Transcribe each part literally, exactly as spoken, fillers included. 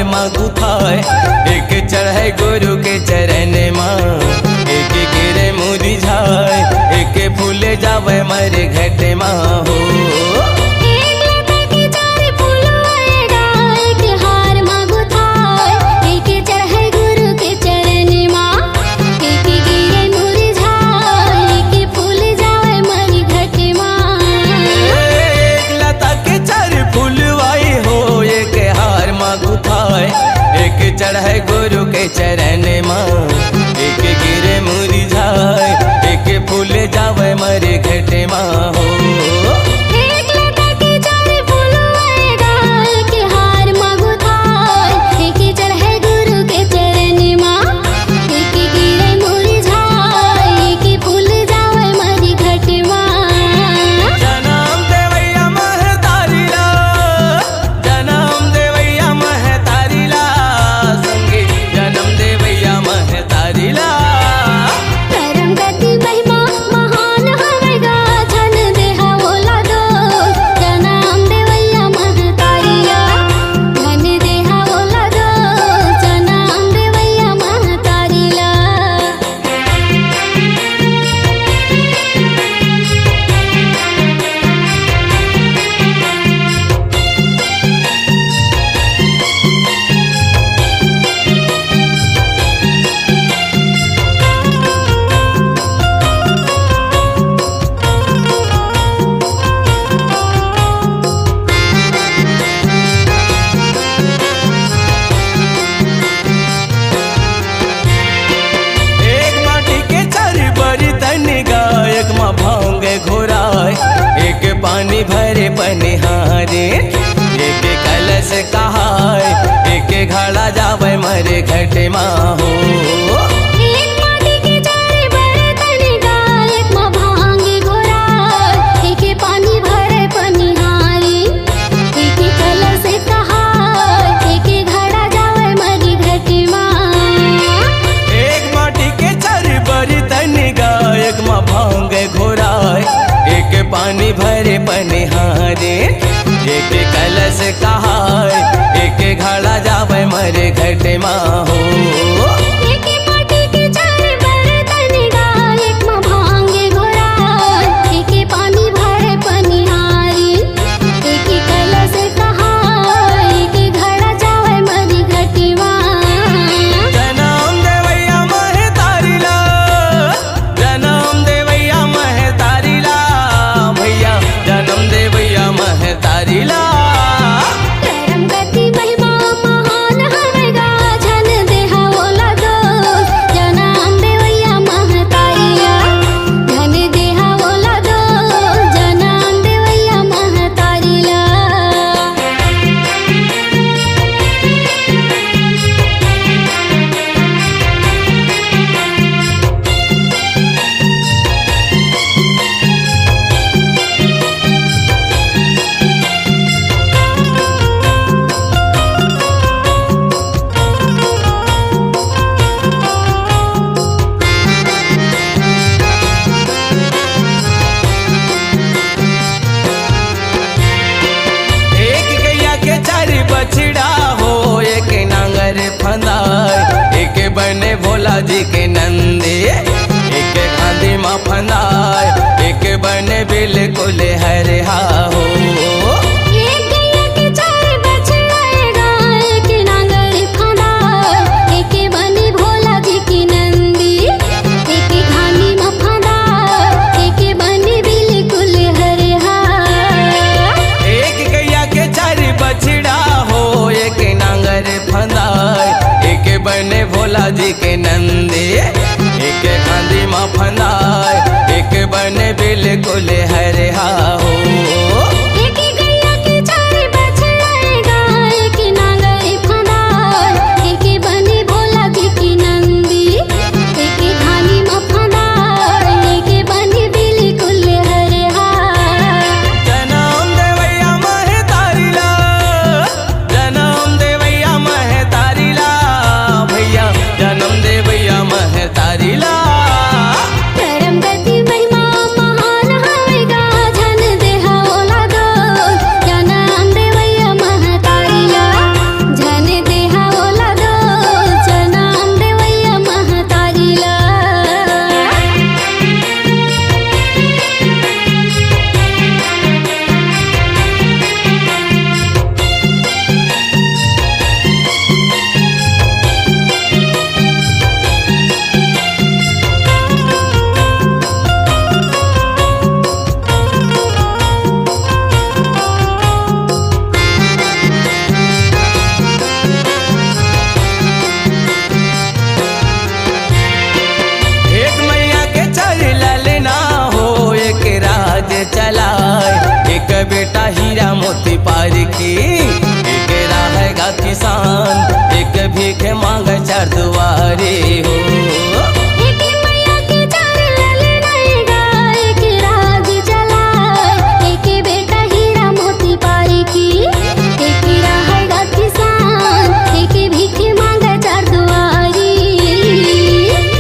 मा गुथाय, एक चढ़े गुरु के चरण मा, एक गिरे मुरझाय, एक फूले जावे मर घट मा हो। एक लता के चार फूल आएगा, एक हार मा गुथाय, एक चढ़े गुरु के चरण मा, एक गिरे मुरझाय, एक फूल जावे मर घट मा। एक लता के चार फूल आए हो, एक हार मा गुथाय, एक चढ़े गुरु के चरण मा, एक गिरे मुरझाय, एक फूल जावे मर घट मा हो। एक लता के चार फूल आएगा, एक हार मा गुथाय, एक चढ़े गुरु के चरण मा, एक गिरे मुरझाय, एक फूल जावे मर घट मा। जनम देवैया महतारी ला, जनम देवैया महतारी ला, संगी जनम देवैया महतारी ला। करम गति महिमा महान हवय गा, झन देहा ओला दोष। जनम देवैया महतारी ला, झन देहा ओला दोष। जनम देवैया महतारी ला। एक माटी के चार बर्तन गा, एक मा भांग घोराय, एक पानी भरे पनिहारे, एक कलश कहाय, एक घड़ा जावे मर घट मा हो। एक माटी के चार बर्तन गा, एक मा भांग घोराय, एक पानी भरे पनिहारी, एक कलश कहाय, एक घड़ा जावे मर घट मा। एक माटी के चार बर्तन गा, एक मा भांग घोराय, एक पानी भरे पनिहारे, एक कलश कहाय, एक घड़ा जावे मर घट मा हो। एक माटी के चार बर्तन गा, एक मा भांग घोराय, एक पानी भरे पनिहारी, एक कलश कहाय, एक घड़ा जावे मर घट मा। जनम देवैया महतारी ला, जनम देवैया महतारी ला, भैया जनम देवैया महतारी ला। करम गति महिमा महान हवय गा, झन देहा ओला दोष। जनम देवैया महतारी ला, झन देहा ओला दोष। जनम देवैया महतारी ला। एक गैया के चार बछड़ा हो, एक नांगर फंदाय, एक बने भोला जी के नंदी, एक खांदी मा फंदाय, एक बने बिल्कुल हरहा हो। एक गैया के चार बछड़ा गा, एक नांगर फंदाय, एक बने भोला जी के नंदी, एक खांदी मा फंदाय, एक बने बिल्कुल हरहा। एक गैया के चार बछड़ा हो, एक नांगर फंदाय, एक बने भोला जी के नंदी, एक खांदी मा फंदाय, एक बने बिल्कुल हरहा हो। एक गैया के चार बछड़ा गा, एक नांगर फंदाय, एक बने भोला जी के नंदी, एक खांदी मा फंदाय, एक बने बिल्कुल हरहा। जनम देवैया महतारी ला, जनम देवैया महतारी ला, भैया जनम देवैया महतारी ला। करम गति महिमा महान हवय गा, झन बेटा हीरा मोती पारखी, एक राहय गा किसान, एक भीख मांगे चार दुआरी हो। एक मैया के चार ललना गा, एक राज चलाय, एक बेटा हीरा मोती पारखी, एक राहय गा किसान, एक भीख मांगे चार दुआरी।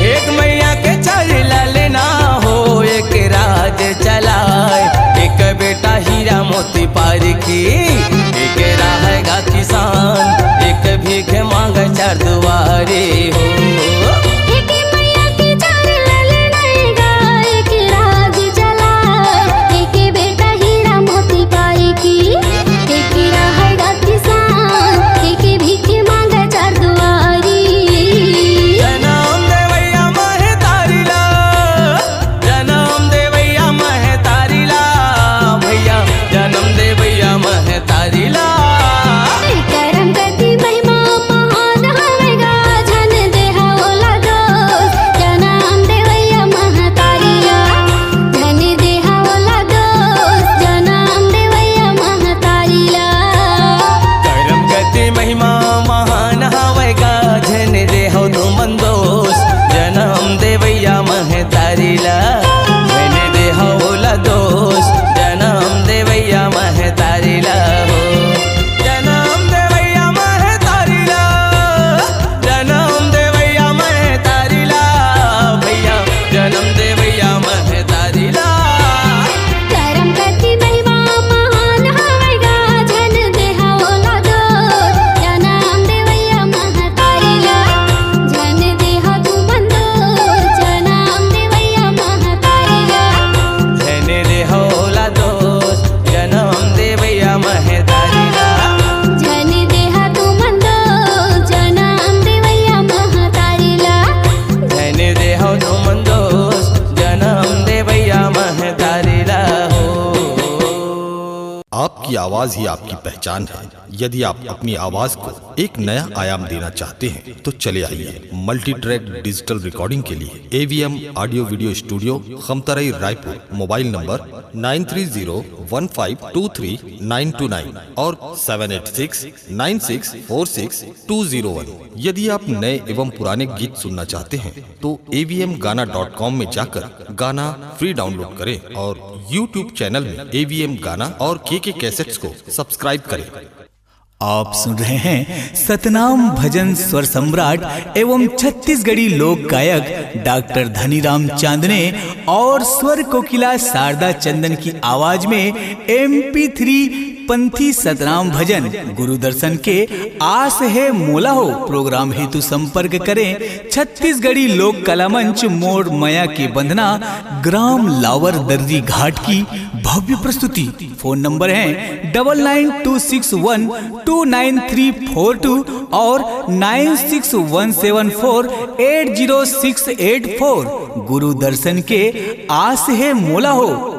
एक मैया के चार ललना हो, एक राज चलाय, एक बेटा हीरा मोती पारखी, एक राहय गा किसान, एक भीख मांगे चार दुआरी हो। एक मैया के चार ललना गा, एक राज चलाय, एक बेटा हीरा मोती पारखी, एक राहय गा किसान, एक भीख मांगे चार दुआरी। जनम देवैया महतारी ला, जनम देवैया महतारी ला, भैया जनम देवैया महतारी ला। करम कति महिमा महान हवय गा, झन देहा ओला दोष। जनम देवैया महतारी ला, झन देहा ओला दोष। जनम देवैया महतारी ला। करम कति महिमा महान हवय गा, झन देहव तुमन दोष। जनम देवैया महतारी ला, झन देहव ओला दोष। जनम देवैया महतारी ला हो, जनम देवैया महतारी ला, जनम देवैया महतारी ला, भैया जनम देवैया महतारी ला। करम कति महिमा महान हवय गा, झन देहा ओला दोष। जनम देवैया महतारी ला, झन देहा तुमन दोष। जनम देवैया महतारी ला, झन देहा ओला दोष। जनम देवैया महतारी ला, झन देहा तुमन दोष। जनम देवैया महतारी ला, झन देहा तुमन दोष। जनम देवैया महतारी ला हो। आपकी आवाज ही आपकी पहचान है। यदि आप अपनी आवाज को एक नया आयाम देना चाहते हैं, तो चले आइए मल्टी ट्रैक डिजिटल रिकॉर्डिंग के लिए AVM audio video studio, Khamtarai, Raipur. Mobile number nine three zero one five two three nine two nine और seven eight six nine six four six two zero one. यदि आप नए एवं पुराने गीत सुनना चाहते हैं, तो एवीएम गाना डॉट कॉम में जाकर गाना फ्री डाउनलोड करें और यूट्यूब चैनल में एवीएम गाना और केके कैसेट्स को सब्सक्राइब करें। आप सुन रहे हैं सतनाम भजन स्वर सम्राट एवं छत्तीसगढ़ी लोक गायक डॉक्टर धनीराम चांदने और स्वर कोकिला शारदा चंदन की आवाज में एमपी थ्री पंथी सतनाम भजन गुरु दर्शन के आस हे मोला हो प्रोग्राम हेतु संपर्क करें छत्तीसगढ़ी लोक कला मंच मोर मया के बंधना, ग्राम लावर दर्री घाट की भव्य प्रस्तुति। फोन नंबर है double nine two six one two nine three four two और nine six one seven four eight zero six eight four. गुरु दर्शन के आस हे मोला हो।